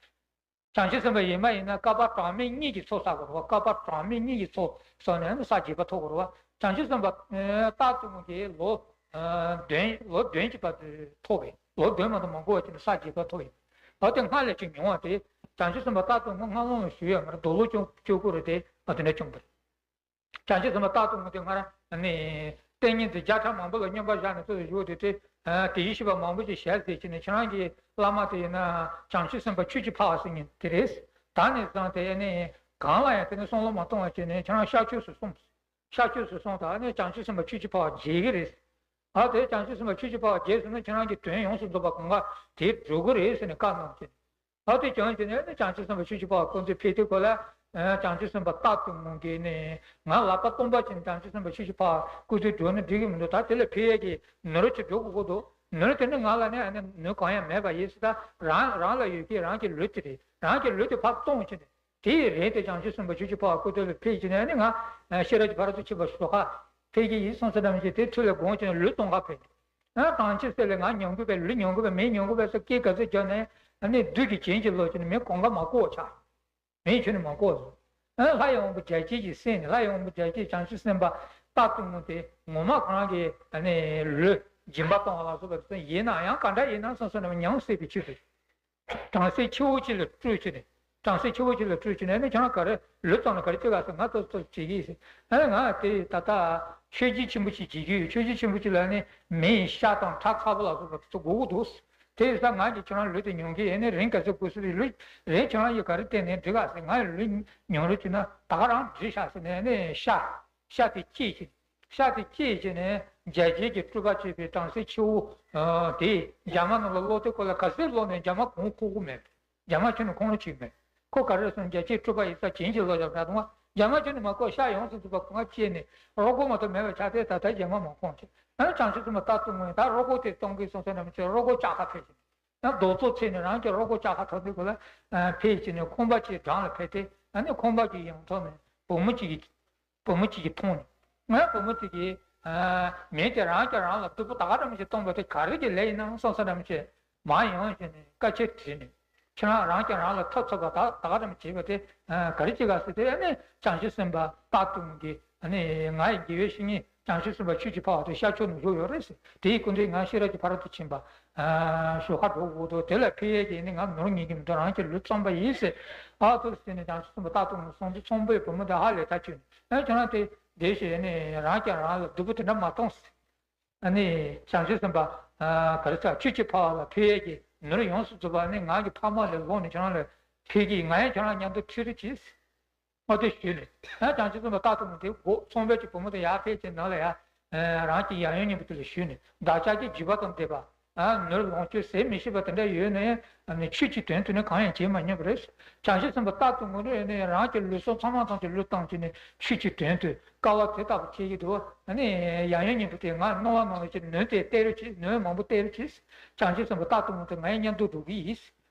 བྱང་ཆུབ་སེམས་དཔའ་ཡིན་པ་ཡིན་ན་བསྐལ་པ་གྲངས་མེད་གཉིས་ཀྱི་ཚོགས་བསགས་དགོས་རེད་བ། བསྐལ་པ་གྲངས་མེད་གཉིས་ཀྱི་ཚོགས་བསགས་ནས་ས་བརྒྱད་པ་ཐོབ་དགོས་རེད་བ། བྱང་ཆུབ་སེམས་དཔའ་རྟག་ཏུ་སྔོན་གྱི་ལོ་བདུན་ལོ་བདུན་གྱི་བར་དུ་ཐོབ་པས། ལོ་བདུན་མ་གཏོགས་མ་འགོར་བ་བྱས་ནས་ས་བརྒྱད་པ་ཐོབ་ཡིན། ལོ་དེ་སྔར་ལས་ཀྱང་ཉུང་བ་དེ་བྱང་ཆུབ་སེམས་དཔའ་རྟག་ཏུ་སྔོན་སྔ་ལོང་ལ་བཞུགས་ཡོད་མ་རེད། དུག་ལོག་བཅུ་དགུ་རེད་དེ་དེ་འདྲ་བྱུང་བ་རེད། བྱང་ཆུབ་སེམས་དཔའ་རྟག་ཏུ་སྔོན་དེ་སྔར་ནི་ཏིང་ངེ་འཛིན་བརྒྱ་ཕྲག་མང་པོ་ལ་སྙོམས་པར་བཞག་ནས་ཚུར་བཞུགས་དེ་དེ་དེའི་ཤེས་པ་མང་པོ་ཞིག་ཞལ་གཟིགས་བྱས་ནས་ཁྱེད་རང་གི་བླ་མ་དེ་ཡིན་ན་བྱང་ཆུབ་སེམས་དཔའ་ཆོས་ཀྱི་འཕགས་པ་ཟེར་མཁན་དེ་རེད། ད་ནས་བཟུང་སྟེ་ནི་གང་ལ་ཡང་དེ་ནས་བསམ་བློ་མ་གཏོང་བ་བྱས་ནས་ཁྱེད་རང་ཤར་ཕྱོགས་སུ་སོང་། ཤར་ཕྱོགས་སུ་སོང་དང་ནི་བྱང་ཆུབ་སེམས་དཔའ་ཆོས་ཀྱི་འཕགས་པ་མཇལ་གྱི་རེད། ཨ་དེ་བྱང་ཆུབ་སེམས་དཔའ་ཆོས་ཀྱི་འཕགས་པ་མཇལ་སོང་ན་ཁྱེད་རང་གི་དོན་ཡོངས་སུ་རྫོགས་པ་གང་ག་དེ་འགྲུབ་ཀྱི་རེད་ཟེར་ནས་བཀའ་གནང་བྱས། ཨ་དེ་བྱུང་བྱས་ནས་ནི་བྱང་ཆུབ་སེམས་དཔའ་ཆོས་ཀྱི་འཕགས་པ་སྐུ་མདུན་ཕེབས་དུས་སྐབས་ལ། ཨ་བྱང་ཆུབ་སེམས་དཔའ་རྟག་ཏུ་སྔོན་གྱི་ནི་ང་ལག་པ་སྟོང་པ་ཅན་བྱང་ཆུབ་སེམས་དཔའ་ཆོས་ཀྱི་འཕགས་པ་སྐུ་མདུན་འགྲོ་ན་འགྲིག་གི་མི་འདུག་ད་དེ་ལ་ཕེབས་ཡས་ཀྱི་ནོར་ཅིག་འགྲོ་དགོས་ཀྱི་འདུག་ནོར་དེ་ནི་ང་ལ་ནི་ཨ་ནི་ནོར་གང་ཡང་མེད་པ་ཡིན་ཟེར། ད་རང་རང་ལ་ཡོད་ཀྱི་རང་གི་ལུས་དེ་རེད། རང་གི་ལུས་དེ་ཕར་བཙོངས་བྱས་ནས་དེ་ཡི་རིང་དེ་བྱང་ཆུབ་སེམས་དཔའ་ཆོས་ཀྱི་འཕགས་པ་སྐུ་མདུན་ལ་ཕེབས་བྱས་ནས་ནི་ང་ཤེས་རབ་ཀྱི་ཕ་རོལ་ཏུ་ཕྱིན་པ་ཞོར་ཁ་ཕེབས་ཀྱི་ཡིན་གསུངས་ས་ཙམ་ཞིག་དེ་ཐུགས་ལ་དགོངས་བྱས་ནས་ལུས་སྟོང་ཁ་ཕེབས། ཨ་གང་ཕྱིར་སེམས་ལ་ང་ཉན་དགོས་པས་ལུས་ཉན་དགོས་པས་མི་ཉན་དགོས་པས་སོགས་སྐད་ག་ཚོད་བརྒྱབ་ནས་ཨ་ནི་བདུད་ཀྱི་བྱིན་གྱིས་རློབ་བྱས་ནས་མི་གང་ག་མ་གོ་བ་ཆགས། མི་ཁྱོད་ནི་མ་གོ་བ་བཟོ། ཨ་ལྷ་ཡི་དབང་པོ་བརྒྱ་བྱིན་གྱིས་གསན་ནས་ལྷ་ཡི་དབང་པོ་བརྒྱ་བྱིན་བྱང་ཆུབ་སེམས་དཔའ་རྟག་ཏུ་སྔོན་དེ་ངོ་མ་ཁོ་རང་གི་ཨ་ནི་ལུས་སྦྱིན་པ་གཏོང་བ་ལ་སོགས་པ་ཡིན་ན་ཡང་ག་འདྲ་ཡིན་ན་སོ་སོ་ནས་ཉམས་སད་པའི་ཕྱིར་དུ། བྲམ་ཟེ་ཆེ་བོ་ཅིག་ལ་སྤྲུལ་བྱས་ནས། བྲམ་ཟེ་ཆེ་བོ་ཅིག་ལ་སྤྲུལ་བྱས་ནས་ཨ་ནི་ཁྱེད་རང་ག་རེ་ལུས་ཙམ་ལ་ག་རེ་ཅི་ག་ཟེར་ང་ཏོག་ཙམ་བྱེད་ཀྱི་ཡིན་ཟེར། ཨ་ནི་ང་དེ་ད་ལྟ་ཆོས་བརྒྱུད་ཆེན་པོ་ཅིག་བྱེད་ཀྱི་ཡོད། ཆོས་བརྒྱུད་ཆེན་པོ་ཅིག་ལ་ནི་མི་ཡི་ཤ་དང་ཁྲག་ཚ་པོ་ལ་སོགས་པ་དེ་ཚོ་དགོས་ཀྱི་འདུག་དེ་ཡིན་ཙང་ང་གིས་ཁྱེད་རང་ལུས་དེ་ཉོ་གི་ཡིན། ཨ་ནི་རིན་ག་ཚོད་དགོས་ཟེར་ལུས་རིན་ཁྱེད་རང་གིས་ག་རེ་སྤྲད་ནའི་འགྲིག་ག་ཟེར། ང་ཡི་ལུས་ཉོ་རོགས་བྱས་ན་ད་ག་རང་འགྲིག་ཤག་ཟེར་ནས་ཨ་ནི་ཤ་ཤ་དེ་བསྐྱེད་བྱས། ཤ་དེ་བསྐྱེད་བྱས་ནས་རྒྱ་ཆེན་གྱི་སྤྲུལ་པ་བྱས་པའི་བྲམ་ཟེ་ཆེ་བོ་དེ་རྒྱ་མ་ནང་ལ་སློག་དུས་ཁོ་ལ་ག་ཚོད་སློག་ནས་རྒྱ་མ་གང་ཁུག་གི་མེད། རྒྱ་མ་ཁྱོན་ནས་ཁོང་ཁྲོ་བྱེད་མེད། ཁོ་ག་རེ་སོང་རྒྱ་ཆེན་སྤྲུལ་པ་ཡིན་ཙང་བྱིན་གྱིས་རློབ་བྱས་པ་དང་རྒྱ་མ་ཁྱོན་ནས་མ་གོ། ཤ་ཡོངས་སུ་རྫོགས་པ་གང་བཅད་ནས་རོ་ཁོག་མ་གཏོགས་མེད་པ་ཆགས་ཏེ་ད་ལྟ་རྒྱ་མ་མ་ཁོང་བྱས། ཨ་ནི་བྱང་ཆུབ་སེམས་དཔའ་རྟག་ཏུ་སྔོན་ད་རོ་ཁོག་དེ་གཏོང་གི་སོང་ས་ནམ་ཆེ་རོ་ཁོག་ལྕགས་ཁ་ཕེབས་ཤིང་། ཡང་རྡོག་བཙོག་ཚིག་ནས་རང་གི་རོ་ཁོག་ལྕགས་ཁ་ཐོག་ཏུ་གོ་ལ་ཕེབས་ཀྱི་ནས་ཁང་པ་ཅིག་འགྲམ་ལ་ཕེབས་ཏེ་ཨ་ནི་ཁང་པ་གི་ཡང་ཐོག་ནས་བུ་མོ་གཅིག་གིས་བུ་མོ་གཅིག་གིས་མཐོང་ནས་ང་བུ་མོ་དེ་གིས་མི་དེ་རང་གིས་རང་ལ་སྡུག་པོ་ད་ག་འདྲ་མི་ཞིག་གཏོང་བ་དེ་ག་རེ་གི་ལས་ཡིན་ནམ་བསམ་ས་འདྲ་མི་ཞིག་མར་ཡོང་བྱས་ནས་སྐད་ཆ་དྲིས་ནས་ཁྱེད་རང་རང་གིས་རང་ལ་ཐབས་ཚུགས་པ་ད་ད་ག་འདྲ་མི་བྱེད་པ་དེ་ག་རེ་བྱེད་ག་ཟེར་དེ་ཨ་ནི་བྱང་ཆུབ་སེམས་དཔའ་རྟག་ཏུ་གི་ཨ་ནི་ང་ཡི་དགེ་བའི་བཤེས་གཉེན་བྱང་ཆུབ་སེམས་དཔའ་ཆོས་ཀྱི་འཕགས་པ་དེ་ཤར་ཕྱོགས་ནས་བཞུགས་ཡོད་རེད་ཟེར། དེའི་སྐུ་མདུན་ང་ཤེས་རབ་ཀྱི་ཕ་རོལ་ཏུ་ཕྱིན་པ་ཞོར་ཁ་འགྲོ་དགོས་འདུག་དེ་ལ་ཕེབས་ཡས་ཀྱི་ནི་ང་ནོར་ངེས་ཀྱི་མི་འདུག་རང་གི་ལུས་བཙོངས་པ་ཡིན་ཟེར། ཨ་ཐུག་ཟེར་ནས་བྱང་ཆུབ་སེམས་དཔའ་རྟག་ཏུ་སོང་དུས་ཚོང་པའི་བུ་མོ་དེ་ཧ་ལས་ཐག་ཆོད་ནས་ཨ་ཁྱོད་རང་དེ་བསྡད་ཤིག་ཨ་ནི་རང་ཀྱང་རང་ལ་སྡུག་པོ་དེ་འདྲ་མ་གཏོང་ཟེར། ཨ་ནི་བྱང་ཆུབ་སེམས་དཔའ་ ག་རེ་ཟ། ཆོས་ཀྱི་འཕགས་པ་ལ་ཕུལ་ཡས་ཀྱི་ནོར་ཡོངས་སུ་རྫོགས་པ་ནི་ང་གི་ཕ་མ་ལས་ལོག་ནས་ཁྱེད་རང་ལ་ཕུལ་གྱི་ཡིན། ང་ཡང་ཁྱེད་རང་མཉམ་དུ་ཁྲིད་རོགས་གྱིས། ཨོ་དེ་ཞུས་ནས། ཨ་བྱང་ཆུབ་སེམས་དཔའ་རྟག་ཏུ་ངུ་དེ་དགོས། ཚངས་པས་ཀྱི་བུ་མོ་དེ་ཡར་ཕེབས་ཀྱི་ནང་ལ་ཡ། རང་གི་ཡབ་ཡུམ་གཉིས་པོ་དེ་ལ་ཞུས་ནས། བདག་ཅག་གི་རྒྱུད་པ་དང་ལྡན་པ། ཨ་ནོར་ལོངས་སྤྱོད་ཟད་མི་ཤེས་པ་དེ་འདྲ་ཡོད་ནའི་ཆོས་ཀྱི་དོན་དུ་ནི་གང་ཡང་བྱེད་མ་མྱོང་བ་རེད། བྱང་ཆུབ་སེམས་དཔའ་རྟག་ཏུ་ངུ་རེ་ནས་རང་གི་ལུས་སྲོག་ཚང་མ་ཐམས་ཅད་བློས་བཏང་བྱས་ནས་ཆོས་ཀྱི་དོན་དུ་དཀའ་བ་དེ་ལྟ་བུ་བྱེད་ཀྱི་འདུག་ཨ་ནི་ཡབ་ཡུམ་གཉིས་པོ་དེ་ང་མནོ་བ་ནང་བཞིན་ནོར་དེ་སྟེར་རོགས་གྱིས། ནོར་མང་པོ་སྟེར་རོགས་གྱིས། བྱང་ཆུབ་སེམས་དཔའ་རྟག་ཏུ་ངུ་དེ་ང་ཡང་མཉམ་དུ་འགྲོ་གི་ཡིན།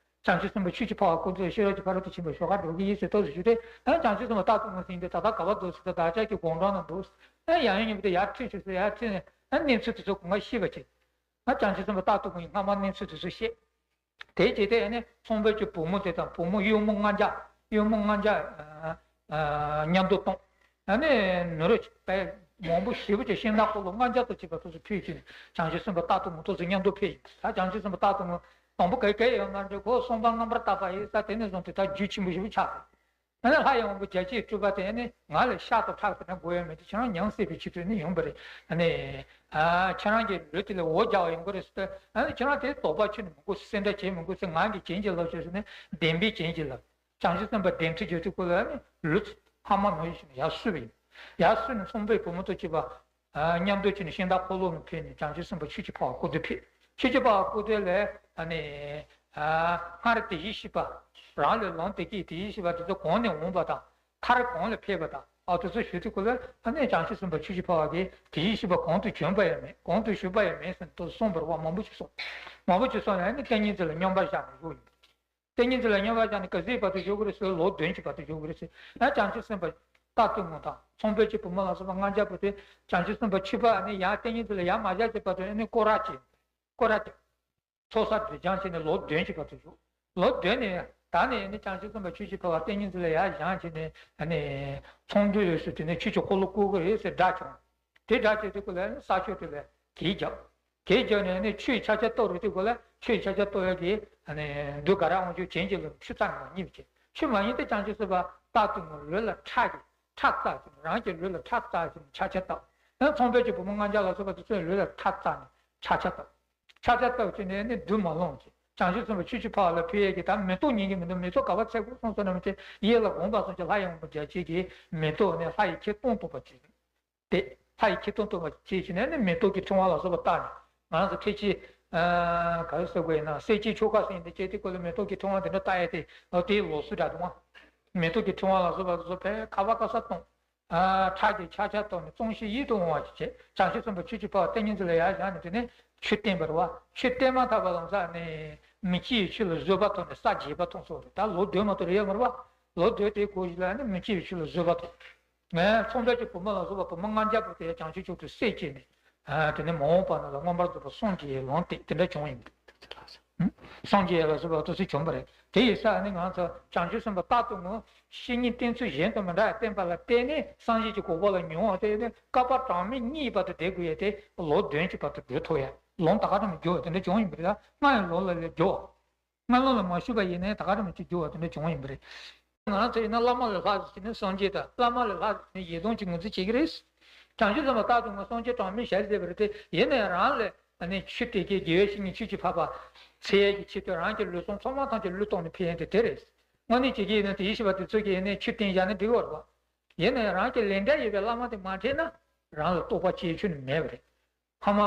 བྱང་ཆུབ་སེམས་དཔའ་ཆོས་ཀྱི་འཕགས་པ་སྐུ་མདུན་ཤེས་རབ་ཀྱི་ཕ་རོལ་ཏུ་ཕྱིན་པ་ཞོར་ཁ་འགྲོ་གི་ཡིན་ཟེར་ཐོག་ཏུ་ཞུས་ཏེ། ཨ་བྱང་ཆུབ་སེམས་དཔའ་རྟག་ཏུ་ངུ་ཟིན་ཏེ། ད་ལྟ་ག་པར་འདུག་ཟེར་ཏེ། བདག་ཅག་གི་དགུང་གྲངས་ན་འདུག་ཨ་ཡབ་ཡུམ་གཉིས་པོ་དེ་ཡར་ཁྲིད་ཤོག་ཟེར། ཡར་ཁྲིད་ནས་ཨ་གནས་ཚུལ་དེ་ཚོ་གང་ག་ཤེས་པ་བྱས། ཨ་བྱང་ཆུབ་སེམས་དཔའ་རྟག་ཏུ་ངུ་ཡིས་སྔ་མ་གནས་ཚུལ་དེ་ཚོ་བཤད། དེ་བྱས་ཏེ་ཨ་ནི་ཚངས་པས་ཀྱི་བུ་མོ་དེ་དང་བུ་མོ་གཡུལ་མོ་ལྔ་བརྒྱ། གཡུལ་མོ་ལྔ་བརྒྱ་མཉམ་དུ་བཏང་། ཨ་ནི་ནོར་དཔེ་མང་པོ་ཞེ་པོ་ཅིག་ཤིང་རྟ་འཁོར་ལོ་ལྔ་བརྒྱ་དང་བཅས་པ་དེ་ཚོ་ཕུལ་བྱས་ནས། བྱང་ཆུབ་སེམས་དཔའ་རྟག་ཏུ་ངུ་དེ་ཚོ་མཉམ་དུ་ཕུལ་ཡིན། ད་བྱང་ཆུབ་སེམས་དཔའ་རྟག་ཏུ་ངུ་དང་པོ་ག་གེ་ཡོད་མ་རེད། ཁོ་གསུམ་པ་རྔམ་པར་བཏགས་པ་ཡིན་ས། དེ་ནས་བཟུང་སྟེ་ད་རྒྱུད་ཆེན་པོ་ཞེ་པོ་ཆགས་སོང་། ཨ་ནི་ལྷ་ཡི་དབང་པོ་བརྒྱ་བྱིན་སྤྲུལ་པ་དེ་ནི་ང་ལ་ཤ་དང་ཁྲག་དེ་འདྲ་དགོས་ཡ་མེད་དེ། ཁྱེད་རང་མྱང་སྲིད་པའི་ཆེད་དུ་ནི་ཡོང་པ་རེད། ཨ་ནི་ཨ་ཁྱེད་རང་གི་ལུས་དེ་ལ་འོ་རྒྱག་པ་ཡོང་གི་རེད་ཟེར་ཏེ། ཨ་ནི་ཁྱེད་རང་དེ་དོགས་པ་ཁྱོན་ནས་མི་དགོས། སེམས་ཁྲལ་བྱེད་མི་དགོས་ཟེར། ང་གིས་བྱིན་གྱིས་བརླབ་ཆོག་ཟེར་ནས། བདེན་པའི་བྱིན་གྱིས་བརླབས། བྱང་ཆུབ་སེམས་དཔའ་གདན་ཁྲི་བརྒྱད་ཅུ་སྐོར་ལ་ནི་ལུས་ཕ་མ་ནང་བཞིན་ཡར་བསུས་པ་ཡིན། ཡར་བསུས་ནས་ཚངས་པས་བུ་མོ་དང་བཅས་པ་མཉམ་དུ་བྱས་ནས་ཤིང་རྟ་འཁོར་ལོ་ལ་ཕེབས་ནས་བྱང་ཆུབ་སེམས་དཔའ་ཆོས་ཀྱི་འཕགས་པ་སྐུ་མདུན་ཕེབས། ཆོས་ཀྱི་འཕགས་པ་སྐུ་མདུན་ལ་ཨ་ནི་སྔར་དེ་བཞིན་གཤེགས་པ། རང་ལས་ལོངས་སྟེ་གི་དེ་བཞིན་གཤེགས་པ་དེ་ཚོ་གང་ནས་འོངས་པ་དང་། མཐར་གང་ལ་ཕེབས་པ་དང་། ཨ་དེ་ཚོ་ཞུ་དུས་སྐོར་ལ་ཨ་ནི་བྱང་ཆུབ་སེམས་དཔའ་ཆོས་ཀྱི་འཕགས་པ་གིས་དེ་བཞིན་གཤེགས་པ་གང་དུ་བྱོན་པ་ཡང་མེད། གང་དུ་བཞུགས་པ་ཡང་མེད་ཟེར་ནས་དེ་གསུངས་པ་རེད་པ། མང་པོ་ཅིག་གསུངས། མང་པོ་ཅིག་གསུངས་ནས་ཨ་ནི་ཏིང་ངེ་འཛིན་ལ་སྙོམས་པར་བཞག་ནས་བཞུགས་ཡིན། ཏིང་ངེ་འཛིན་ལ་སྙོམས་པར་བཞག་ནས་ག་ཚོད་བར་དུ་བཞུགས་ཀྱི་རེད་ཟེར། ལོ་བདུན་གྱི་བར་དུ་བཞུགས་ཀྱི་རེད་ཟེར། ཨ་བྱང་ཆུབ་སེམས་དཔའ་རྟག་ཏུ་ངུ་དང་ཚངས་པས་ཀྱི་བུ་མོ་ལ་སོགས་པ་ལྔ་བརྒྱ་པོ་དེ་བྱང་ཆུབ་སེམས་དཔའ་ཆོས་འཕགས་ཨ་ནི་ཡར་ཏིང་ངེ་འཛིན་ལ་ཡར་མ་བཞག་ཀྱི་བར་དུ་ཨ་ནི་སྐོར་ར་བྱས། སྐོར་ར་བྱས། ཚོགས་བསགས་སྒྲིབ་སྦྱང་བྱས་ནས་ལོ་བདུན་གྱི་བར་དུ་བཞུགས། ལོ་བདུན་ནས་ད་ནས་ཨ་ནི་བྱང་ཆུབ་སེམས་དཔའ་ཆོས་ཀྱི་འཕགས་པ་ཏིང་ངེ་འཛིན་ལ་ཡར་བཞེངས་བྱས་ནས་ཨ་ནི་ཚོགས་འདུ་ལས་སུ་དེ་ནས་ཆོས་ཀྱི་འཁོར་ལོ་བསྐོར་གྱི་རེད་ཟེར་སྒྲ་བྱུང་། དེ་སྒྲ་བྱས་དུས་སྐོར་ལ་ཨ་ནི་ས་ཕྱོགས་དེ་ལ་གད་བརྒྱབ། གད་བརྒྱབ་ནས་ནི་ཆོས་ཕྱག་རྒྱ་བཏབ་རེད་དེ། ཁོ་ལ་ཆོས་ཕྱག་རྒྱ་བཏབ་ཡག་གི་ཨ་ནི་འདུ་ག་ར་དབང་ཕྱུག་བྱིན་གྱིས་བརླབས། ཆུ་རྩ་ནས་མ་རྙེད་པ་བྱས། ཆུ་མ་རྙེད་དེ་བྱང་ཆུབ་སེམས་དཔའ་རྟག་ཏུ་ངུ་ལུས་ལ་ཁྲག་གིས་ཁྲག་བཙགས་ཀྱིས། རང་གི་ལུས་ལ་ཁྲག་བཙགས་ཀྱིས་ཕྱག་རྒྱ་བཏབ། ཨ་ཚངས་པས་ཀྱི་བུ་མོ་ལྔ་བརྒྱ་ལ་སོགས་པ་དེ་ཚོས་ལུས་ལ་ཁྲག་བཙགས་ནས་ཕྱག་རྒྱ་བཏབ། ཕྱག་རྒྱ་བཏབ་ཀྱིས་ནས་ནི་བདུད་མ་ལོངས་ཀྱིས། བྱང་ཆུབ་སེམས་དཔའ་ཆོས་ཀྱི་འཕགས་པ་ལ་ཕུལ་ཡས་ཀྱི་ད་མེ་ཏོག་ཉན་གྱི་མི་འདུག་མེ་ཏོག་ག་པར་འཚོལ་དགོས་སོང་ཟེར་ན་མི་ཚེ་གཡས་ལ་དགོངས་པ་སོང་ཀྱི་ལྷ་ཡི་དབང་པོ་བརྒྱ་བྱིན་གྱིས་མེ་ཏོག་ནི་ལྷ་ཡི་ཁྱེར་སྟོང་སྟོང་པ་བྱས། དེ་ལྷ་ཡི་ཁྱེར་སྟོང་སྟོང་པ་བྱས་བྱས་ནས་ནི་མེ་ཏོག་གི་ཕྲེང་བ་ལ་སོགས་པ་བཏགས་ནས། ང་རང་ཚོ་ཕལ་ཆེར་ག་རེ་ཟེར་དགོས་ཡིན་ན། གསེར་གྱི་ཆོ་ག་ཟེར་ཡིན་དེ་བྱས་དུས་སྐོར་ལ་མེ་ཏོག་གི་ཕྲེང་བ་དེ་འདྲ་བཏགས་ཡས་དེ། ཨོ་དེའི་ལོགས་སུ་འདྲ་འདུག་ཨ། མེ་ཏོག་གི་ཕྲེང་བ་ལ་སོགས་པ་སོགས་པས་ཁ་བ་ཁ་ས་གཏོང་། ཁྲག་གི་ཆག་ཆག་གཏོང་ནས་བཙོང་ཤིང་ཡིད་དུ་འོང་བ་ཞིག་བྱས། བྱང་ཆུབ་སེམས་དཔའ་ཆོས་ཀྱི་འཕགས་པ་ཏིང་ངེ་འཛིན་ལ་ཡར་བཞེངས་ནས་དེ་ནས་ཆུ་བསྟེན་པ་རེད་པ། ཆུ་བསྟེན་མ་ཐག་པ་ལམ་སང་ནས་མི་སྐྱེ་བའི་ཆོས་ལ་བཟོད་པ་ཐོབ་ནས་ས་བརྗེད་པ་ཐོབ་སོང་རེད། ད་ལོ་བདུན་མ་གཏོགས་རེད་ཡོད་མ་རེད་པ། ལོ་བདུན་དེའི་གོང་ཞིག་ལ་ནི་མི་སྐྱེ་བའི་ཆོས་ལ་བཟོད་པ་ཐོབ། ངས་ཚངས་པས་ཀྱི་བུ་མོ་ལ་སོགས་པ་བུ་མོ་ལྔ་བརྒྱ་པོ་དེ་བྱང་ཆུབ་མཆོག་ཏུ་སྲས་བྱས་ནས། དེ་ནས་མ་འོངས་པ་ན་ལ་མངོན་པར་རྫོགས་པར་སངས་རྒྱས་ལོངས་སྟེ་དེ་འདྲ་བྱུང་ཡིན། སངས་རྒྱས་ལ་སོགས་པ་ཏོག་ཙམ་བྱུང་བ་རེད། དེ་ཡིན་ཙང་ནི་ང་ཚོ་བྱང་ཆུབ་སེམས་དཔའ་རྟག་ཏུ་ངུ། བཤེས་གཉེན་བསྟེན་ཚུལ་གཞན་དང་མི་འདྲ་བ་བསྟེན་པ་ལ་བརྟེན་ནས་སངས་རྒྱས་ཀྱི་གོ་འཕང་ལ་མྱོང་བ་དེ་ནི་བསྐལ་པ་གྲངས་མེད་གཉིས་བར་དུ་བསྡད་དགོས་ཡས་དེ་ལོ་བདུན་གྱི་བར་དུ་སྡོད་ཐུབ་ཡ། ལོང་ད་ག་རང་མི་འགྱུར་བ་དེ་འདྲ་བྱུང་ཡིན་པ་རེད། ད་སྔར་ཡང་ལོ་ལ་ལས་འགྱུར་བ། སྔ་ལོ་ལ་མ་ཞུགས་པ་ཡིན་ནའི་ད་ག་རང་མི་འགྱུར་བ་དེ་འདྲ་བྱུང་ཡིན་པ་རེད། ང་རང་ཚོ་ཡིན་ན་བླ་མ་ལས་ལྷག་ཟེར་ནས་སངས་རྒྱས་དང་བླ་མ་ལས་ལྷག་ཟེར་ནས་ཡིད་རྟོན་གྱི་ངོས་འཛིན་བྱེད་ཀྱི་རེད། བྱང་ཆུབ་སེམས་དཔའ་རྟག་ཏུ་ངུ་སངས་རྒྱས་གྲངས་མེད་ཞལ་མཛད་པ་རེད་དེ། ཡིན་ནའི་རང་ལས་ཨ་ནི་ཆོས་དེ་གའི་དགེ་བའི་བཤེས་གཉེན་ཆོས་ཀྱི་འཕགས་པ་འཚོལ་ཡས་ཀྱི་ཆེད་དུ་རང་གི་ལུས་ཟུངས་ཚང་མ་ཐམས་ཅད་བློས་གཏོང་ནས་ཕེབས་ཡས་དེ་དེ་རེད། དངོས་གནས་བྱེད་ཀྱི་ཡིན་ན་དེ་ཡེ་ཤེས་པ་དེ་ཚོ་གིས་ཡིན་ནའི་ཆོས་བསྟན་བཞག་ན་འགྲིག་གི་རེད་པ། ཡིན་ནའི་རང་གི་ལས་འབྲས་ཡོད་པའི་བླ་མ་དེ་མ་འཕྲད་ན་རང་ལ་རྟོགས་པ་ཅིའི་ཕྱིར་ནི་མེད་པ་རེད། ཕ་མ་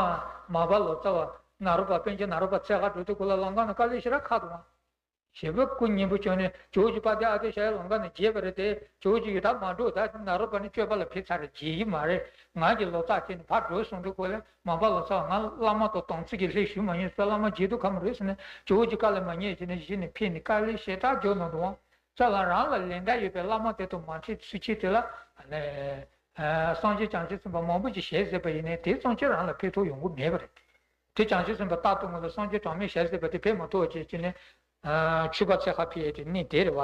མར་པ་ལོ་ཙཱ་བ་ནཱ་རོ་པ། པཎ་ཆེན་ནཱ་རོ་པ་འཚོལ་ག་འགྲོ་དུས་སྐབས་ལ་ལམ་ཁ་ན་དཀའ་ལས་ཞེ་དྲག་ཁག་འདུག་ཨང་། ཞེ་པོ་སྐུ་མཉེས་པོ་བྱུང་ནས་ཇོ་བོ་རྗེ་དཔལ་ལྡན་ཨ་ཏི་ཤ་ཡི་ལམ་ཁ་ནས་མཇལ་བ་རེད་དེ། ཇོ་བོ་རྗེ་ཡིས་ད་མ་འགྲོ། ད་ནཱ་རོ་པ་ནི་སྤྱོད་པ་ལ་ཕེབས་ཚར་རེད། མཇལ་གྱི་མ་རེད། ང་གིས་ལོ་ཙཱ་བྱས་ནས་ཕར་འགྲོ་གསུངས་དུས་སྐབས་ལ་མར་པ་ལོ་ཙཱ་བ་ང་བླ་མ་དང་དམ་ཚིག་གི་ལྷན་ཞུགས་མ་མྱོང་ཟེར། བླ་མ་མཇལ་དུས་ཁོམ་རེད་ཟེར་ནས་ཇོ་བོ་རྗེ་བཀའ་ལས་མ་ཉན་བྱས་ནས་གཞི་ནས་ཕེབས་ནས་དཀའ་ལས་ཞེ་དྲག་རྒྱག་གནང་འདུག་ཨང་། ཙཱ་ལ་རང་ལ་ལས་འབྲས་ཡོད་པའི་བླ་མ་དེ་དང་མ་འཕྲད་ཚུལ་ཁྲིམས་དེ་ལ་ཨ་ནི་སངས་རྒྱས་བྱང་ཆུབ་སེམས་དཔའ་མང་པོ་ཞིག་ཞལ་གཟིགས་པ་ཡིན་ནའི་དེ་ཙམ་གྱིས་རང་ལ་ཕན་ཐོགས་ཡོང་གི་མེད་པ་རེད། དེ་བྱང་ཆུབ་སེམས་དཔའ་རྟག་ཏུ་ངུ་ལ་སངས་རྒྱས་གྲངས་མེད་ཞལ་གཟིགས་པ་དེ་ཕན་མ་ཐོགས་བྱས་བྱས་ནས་ཆོས་པ་འཚོལ་ག་ཕེབས་ཡས་དེ་གནད་དེ་རེད་པ།